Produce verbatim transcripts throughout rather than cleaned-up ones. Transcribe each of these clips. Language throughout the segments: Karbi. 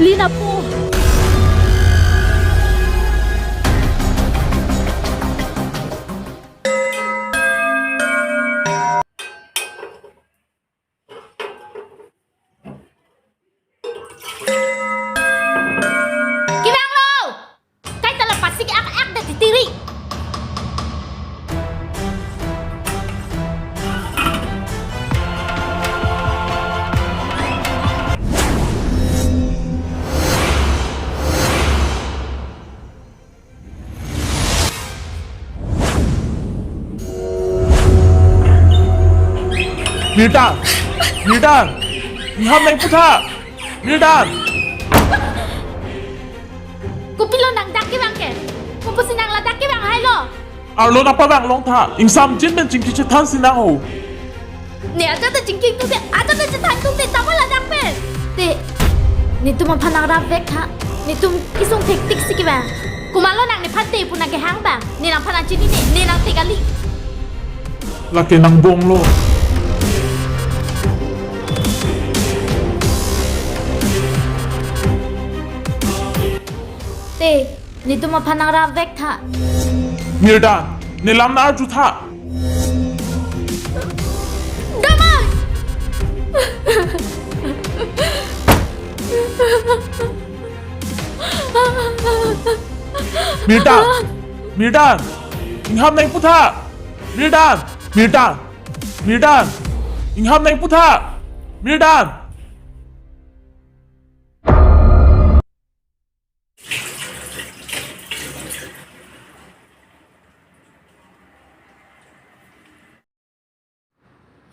Lina po. Kevanglo! Kaita la pasik ak ak de titiri. Mirdan! Mirdan! Ingham nangputha! Mirdan! Kopilo nang dak kevang ke? Kopusi nang ladak kevang hailo? Arlo nangpavang longtha, ingsamjin pen chingki chethansi nang ho. Ne ajat ta chingki tungte, ajat ta chethan tungte, tamo ladak pen. Te, netum aphan nangrap vek tha, netum kesung thektik si kevang. Komatlo nang nephan te pu nangkehang abang, ne nangphan nangchinine, ne nangte kali. Lake nangbonglo. Te, netum aphan nangrap vek tha. Mirdan, ne lam nang-arju tha. Damai! Mirdan! Mirdan! Ingham nangputha! Mirdan! Mirdan! Mirdan! Ingham nangputha! Mirdan!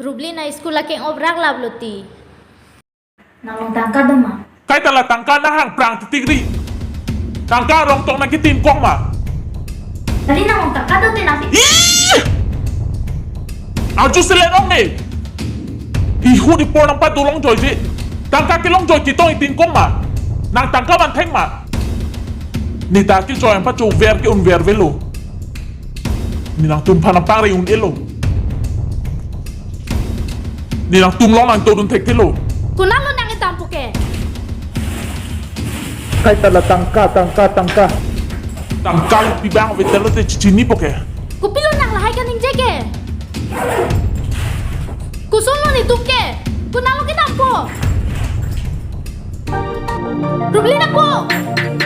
Rublina school akeng-op raklaplo ti. Nang along tangka doma? Kaita la tangka nanghang prang titikri. Tangka rong tong nangketinkong ma? Tadi nang along tangka dote nang pi- Ih! Arju selen ong ne. Ihu di por nangpadolongjoije. Tangka kelongjoike tong itinkong ma? Nang tangka vantheng ma? Ne ta kejoi nangpachover ke-unver avelo. Ne nangtumphan nangpangre un-elo. Ne nangtum along nangtodun thekthelo. Konatlo nang-idam puke? Kaita la tangka, tangka, tangka. Tangka pi abang avetlo te chini puke. Kopilo nang lahai kaningje ke? Kosonlo netum ke? Konatlo kedampo? Rublina po!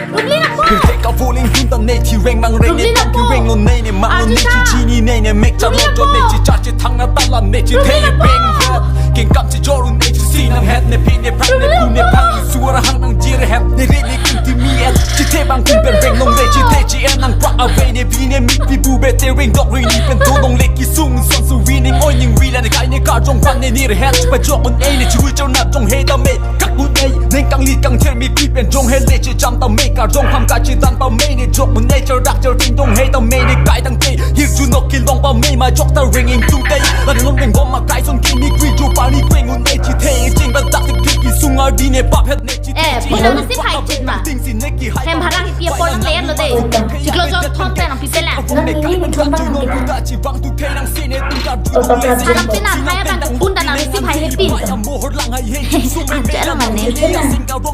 Rublina po! Pirtek kavoling junta ne chireng mangreng ne Rublina po! Chireng lo ne ne mang lo ne Arjuna! Chichinine ne mek charlo Rublina to ne po! Chichar chethang na tala ne chithe Rublina po! Beng vet. Kengkam chijor un ne chisi nanghet ne phi ne phrang ne Rublina phu ne po! Phang suara hang nangjir het ne re ne kum timi et. Chithe bang kum pen reng long ne chithe chi et nang prak ave ne bi ne mik pi bu be te reng dok ri ni pen to long le kesung son su wi ning oi ning wi la ne kai ne karjong pan ne nir het. Chipajok un-e ne chirui char nap jong he ta me. Kak un-e, neng kangli kangther mi pi pen jong he le checham ta me, karjong ham kachedan ta me, ne jok un-e cherdak cherting jong he ta me, ne kai tangte hirjuno kelong pa me, majok ta reng ingtungte. La ne lon reng bom ma kai son ke mi kri jo pa ni kweng un-e chithe, ching ba dak tik tik isung ardi ne bap het ne chithe. Eh, puna masi phai chit ma. Ting si ne ki hai Hem bharang pi apor nang le lo de. Chiklo jon thom pen nang pi pelang. Nang ini ni thom bang nang kita. Chibang tu the nang si ne tung kar. Oto plastik. Anak pina hai abang kepun dan nang si phai hepin. Ajar mane.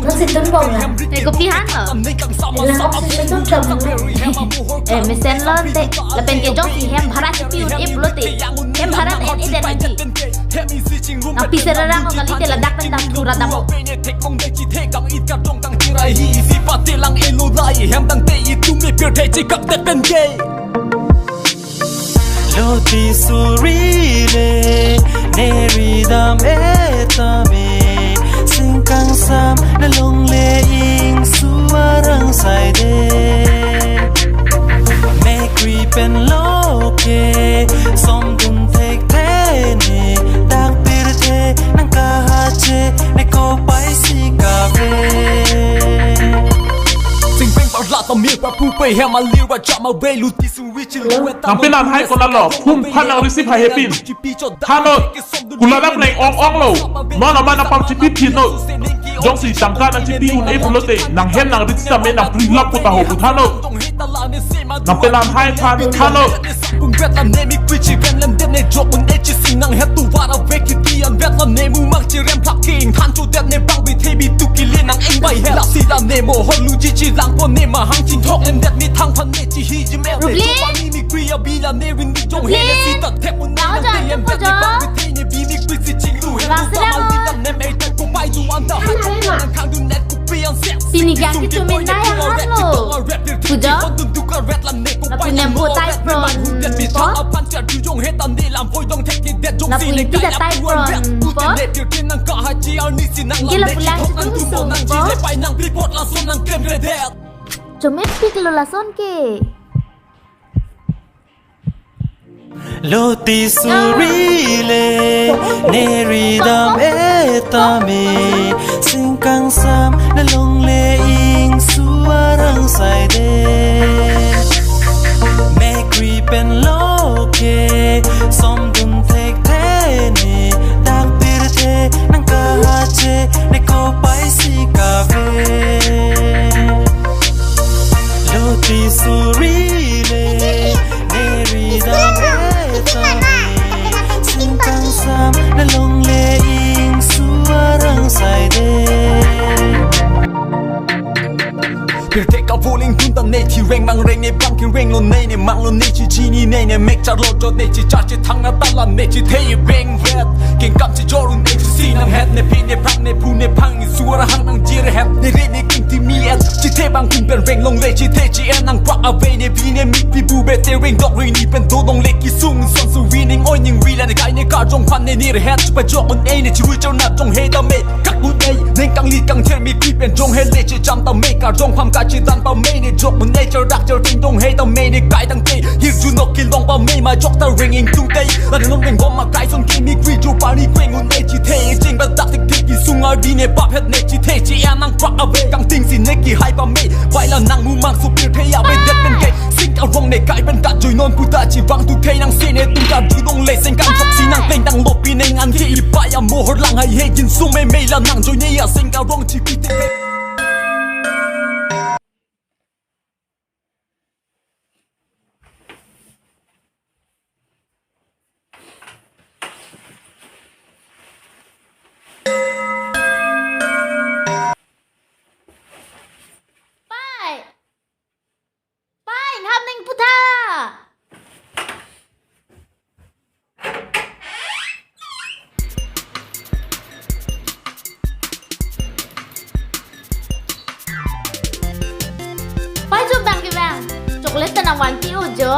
Nang si tun bom la. Eko pihan lo. Nang si tun bom la. Eh, mesen lo te. Lapen ke jong si hem bhara si pi un-e pulote. Hem bhara en eden nangji. Nang pi serarang ko kali te ladak pen dam thura dam. Lo ti suri le, ne ridam etame, sing kangsam, ne longle ingsu arang saide. Mekri pen lo ke, som dun thekthe ne, dak pirthe nang kahache, ne kopai si kave. Sing peng parla ta mir pa pu pe hem alir ba chama be lo ti suri. Nang penan hai konatlo, phum phan nang receive hai hepin. Thanot, kula dak neng ong ong lo. Non aman apam chipi phin not. Jongsi tangka nang chipi un-e pulote, nang hem nang rit sitame nang prilap kota ho pu thanot. Nang penan hai than thanot. Pung vet la ne mi kwi chi ven lem dem ne jok un-e chi sing nang het tu vara ve ki di an vet la ne mu mang chi rem phak king than chu det ne bang bi the bi tu ki le nang eng bai het. Lasi Ne mahang chingthok em det methang phan ne chihiji me. Rubli? Pani mi kri abila ne rin di jong he. Rubli? Sita thep un ne. Nang te em det ne bang te ne bi mi kri si chinglu he. Rubli? Lam nem ei tak ko pai tu anta ha. Nang khang dun net ko pi an se. Pini kya ki tu min nai ha lo. Puja? Lapu nem po tai pron po. Lapu nem kita tai pron po. Gila pulang si tu sung po. Chomepik lo lason ke. Loti suri le, ne ridam etame, singkangsam ne longle ingsu arang saide. Mekri pen lo ke, somdun thekthe ne, dak birthe nang kahache, ne kopai si kave. Loti suri le, ne ridam etame, singkangsam ne longle ingsu arang saide. Pirthe kavoling dun ta ne thireng mangreng ne bang kireng lo ne, ne mang lo ne chichini ne, ne mek char lo jot ne chichar chethang na tala ne chithe beng vet. Kengkam chijor un ne chisi nang het ne phi ne phang ne phu ne phang ni suara hang nang jir het ne re ne king ti mi et. Chithe bang kun pen reng longle chithe chi en nang prak ave ne bi ne mik pi bu be te reng dok reng ni pen do longle kisung son su wi ning oi ning wi la ne kai ne kar jong phan ne nir het pa jok un ei ne chiru char nat jong he ta me. Kak un ei neng kangli kangther mi pi pen jong he le che cham ta me kar jong pham ka che dan pa me ne jok un ei char dak char ting dong he ta me ne kai tang te hir ju nok kilong pa me ma jok ta reng ing tung te. La ne non reng bom ma kai son ke mi kri ju pa ni kweng un ei chithe ching ba dak tik tik kisung ar di ne bap het ne chithe chi en nang prak ave kang ting si ne ki hai pa me. Bai la nang mu mang su pirthe ave det pen ke. Sing arong ne kai pen kat jui non puta chi vang tu thei nang si ne tung kat jui dong le sing kan chok si nang pleng tang lo pi neng an ke i bai a mohor lang hai he jin sum me me la nang jui ne ya sing arong chi pi te. Pai! Pai, inghap ning putha. Pai, jom dang kevang. Chocolate ta nang vanpi o jo.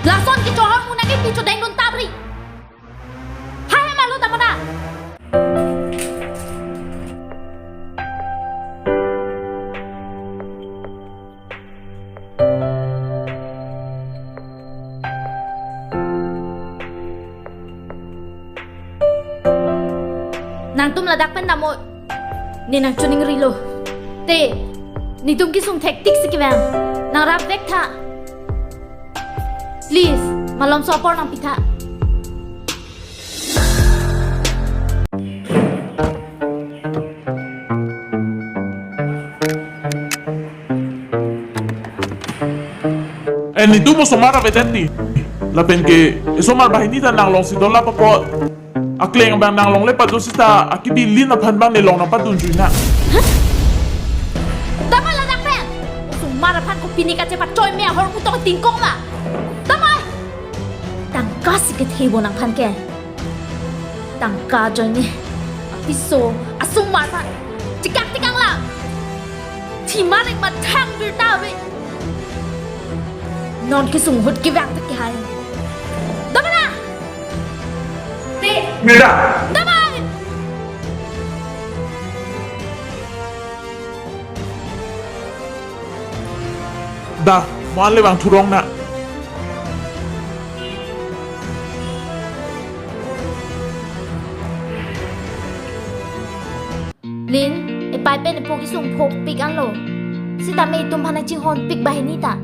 Lason kechohor muna ke picho deng dun tabri. Hai hai malu tamana. Nangtum ladak pen dam o. Ne nang chuning rilo. Te, netum kesung thektik si kevang. Nang rap vek tha. Please, malom so apor nang pi tha. Eh, netum osomar avedet ti. Lapen ke, esomar banghini ta nang longsi dola papo. Akleng abang nang longle pado sita, akibi lin aphan bang ne long nang padun jui na. Damai ladak pen. Osomar aphan ko pini kache pachoi me ahor kutong tingkong la. Damai. Tangka si kethe bo nangphan ke. Tangka ajoine apiso asomar aphan chikak tikang la. Thima reng mathang birta ave. Non kesung ahut kevang ta kehai. Damai na. Te. Meda. Damai. Da, mo-an le vangthu rong na. Lin, epai pen epo kesung phopik anlo. Sitame itum aphan nangchinghonpik banghini ta.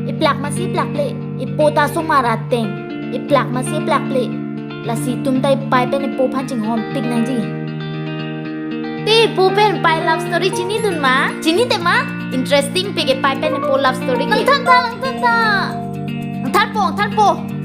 Eplak masi plak le, epo ta osomar ateng. Eplak masi plak le. Lasi itum ta epai pen epo aphan chinghonpik nangji. Te, Eh, po pen pei love story chinidun ma? Chinite ma? Interesting pik ke pei pen po love story ke. Nangthan tha, nangthan tha. Nangthanpo, nangthanpo.